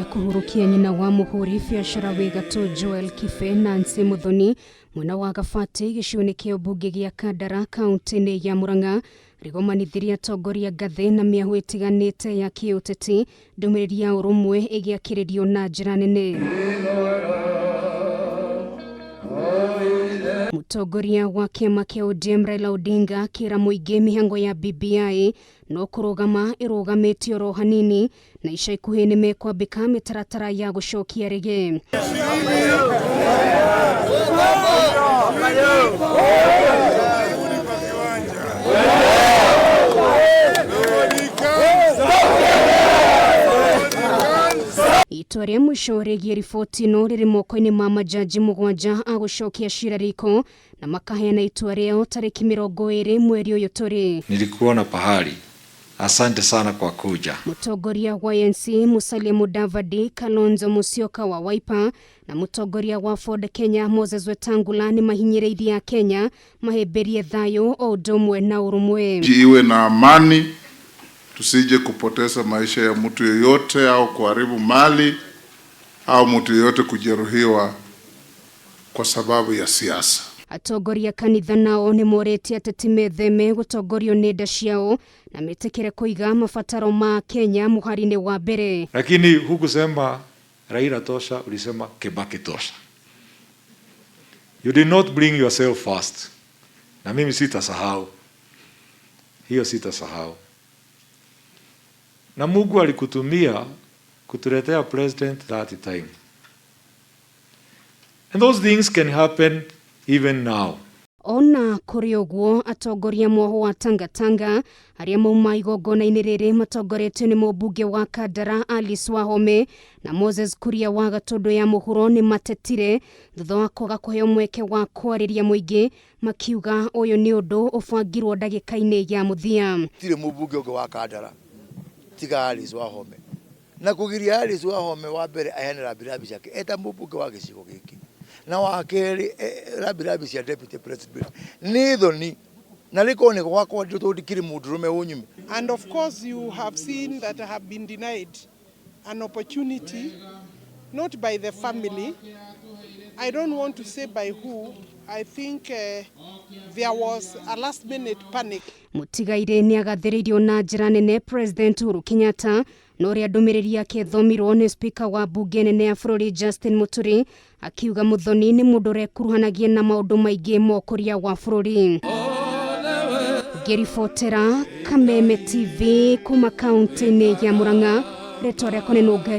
Rĩa kũhurũkia nyina wa mũhũri biacara wĩ gatũ Joel Kibe Nancy Muthoni mwena wa Gabati gĩcigo-inĩ kĩa ũmbunge gĩa Kandara kaunti-inĩ ya Murang'a rĩgomanithirie atongoria ngathĩ na mĩahũ ĩtiganĩte ya kĩũteti, ndũmĩrĩri ya ũrũmwe ĩgĩakĩrĩrio na njĩra nene. Mũtongoria wa kĩama kĩa ODM Raila Odinga akĩra mũingĩ mĩhango ya BBI no kũrũgama ĩrũgamĩtio oro hanini na ica ikuhĩ nĩ mekwambĩka mĩtaratara ya gũcokia rĩgĩ. Itua rĩa mũico rĩgiĩ riboti ĩno rĩrĩ moko-inĩ ma majaji 7 a gũcokia cira riko na makaheana itua rĩao tarĩki 20 mweri ũyũ tũrĩ. Nilikuona pahali. Asante sana kwa kuja. Mũtongoria wa ANC Musalia Mudavadi, Kalonzo Musyoka wa Wiper na mũtongoria wa Ford Kenya Moses Wetangula nĩ mahinyĩrĩirie Akenya mahĩmbĩrie thayũ o ũndũ ũmwe na ũrũmwe. Nchi iwe na amani, tusije kupoteza maisha ya mtu yeyote au kuharibu mali au mtu yeyote kujeruhiwa kwa sababu ya siasa. Atongoria kanitha nao nĩ morĩtie ateti metheme gũtongorio nĩ nda ciao na metĩkĩre kũiga mabataro ma Kenya mũhari-inĩ wa mbere. Lakini hukusema Raila tosha, ulisema Kibaki tosha. You did not bring yourself first. Na mimi sitasahau. Hiyo sitasahau. Na Mungu alikutumia kutuletea president that time. And those things can happen even now. Ona kũrĩ ũguo, atongoria mwoho wa Tangatanga arĩa mauma igongona-inĩ rĩrĩ matongoretio nĩ mũmbunge wa Kandara Alice Wahome na Moses Kuria wa Gatũndũ ya mũhuro nĩ matetire thutha wa kwaga kũheo mweke wa kwarĩria mũingĩ, makiuga ũyũ nĩ ũndũ ũbangirwo ndagĩka-inĩ ya mũthia. Tirĩ mũmbunge ũngĩ wa Kandara tiga Alice Wahome, na kũgiria Alice Wahome wa mbere aheane rambirambi ciake eta mũmbunge wa gĩcigo gĩkĩ, na wa kerĩ rambirambi cia deputy president nĩ thoni, na rĩkorwo nĩ gwakwa tondũ ndikĩrĩ mũndũrũme ũnyume. And of course you have seen that I have been denied an opportunity, not by the family, I don't want to say by who. I think there was a last minute panic. Mũtigaire nĩ agathĩrĩirio na njĩra nene President Uhuru Kenyatta na ũrĩa ndũmĩrĩri yake ĩthomirwo nĩ Speaker wa mbunge nene ya bũrũri Justin Muturi, akiuga Muthoni nĩ mũndũ ũrekuruhanagia na maũndũ maingĩ ma ũkũria wa bũrũri. Ngĩribotera Kameme TV kuma kaunti-inĩ ya Murang'a, rĩtwa rĩakwa nĩ Nũngari.